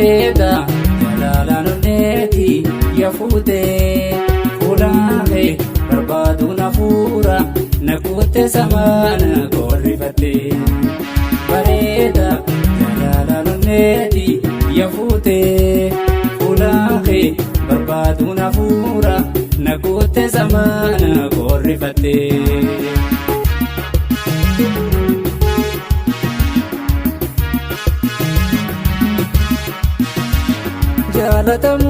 Bareeda jalalaan onneeti yafuutee fuulaanee barbaaduun hafuura na kutte samaana korrifattee. Bareeda jalalaan onneeti yafuutee fuulaanee barbaaduun hafuura na kutte samaana korrifattee. Jaalatamu.